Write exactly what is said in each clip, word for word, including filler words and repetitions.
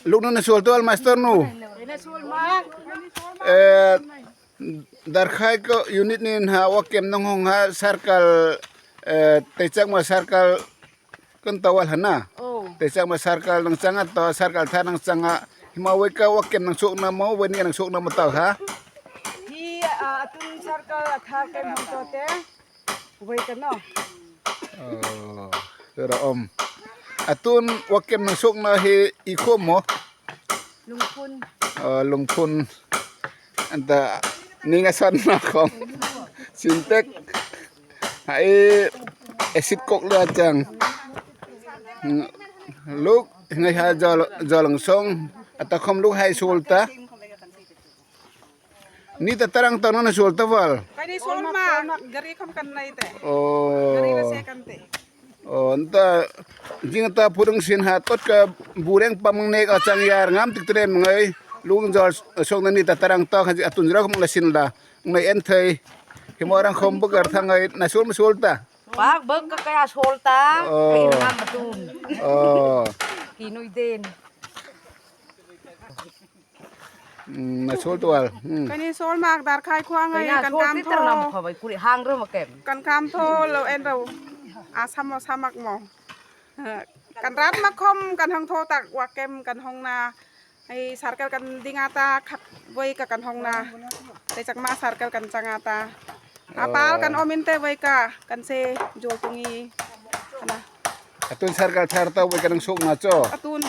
Luk nu na sul tual master nu. Ina sul mak. Eh, Darkhai ko unit ni ha wakem nang hong ha circle, eh, Teichak ma circle kan tawal hana. Oh. Teichak ma circle nang changa to circle thar nang changa. Hima wei ka wakem nang suk na mo, wei ni nang suk na mo tau ha. Hi, ah, atun circle athar kem hong to te. Wei ka no. Oh, tera om. Atun wakem nang suk na hi ikom mo. Lungpun. Oh, Lungpun. Anta ning asan na kom. Sintek. Hai acid kok la chang. Luk ngai ha jol, jol ang song. Ata kom luk hai sul ta. Ni ta tarang ta nana sul ta val. Kani sul ma gari kom kan nai te. Oh. Gari la se kan te. Oh, nta jing ta purung sin ha tot ka bureng pamang nek achang yar ngam tik trem ngai. Lung jol song na ni ta tarang ta khaji atun jira kom la sin la. Ngai en thei. Himo rang kom bugar tha ngai na sul ma sul ta. Pak bek ka kaya sul ta. Oh. Kaya ngam atun. Oh. Kinui den. Hmm, na sul tual. Hmm. Kani sul mak Darkhai khua ngai kan kam tho. Kuri hang ro makem. Kan kam tho lo en ro. Asam mo samak mo. Kan rat makom kan hang tho tak wakem kan hong na. Ai circle kan ding ata khat wei ka kan hong na. Teichak ma circle kan chang ata. Apal kan om inte wei ka kan se jol tungi. Ana. Atun circle thar ta wei ka nang suk na cho. Atun.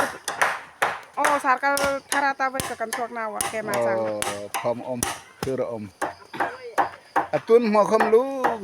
Oh, circle thar ata wei ka kan suk na wakem achang. Oh, kom om, thur om. Atun mo kom luk.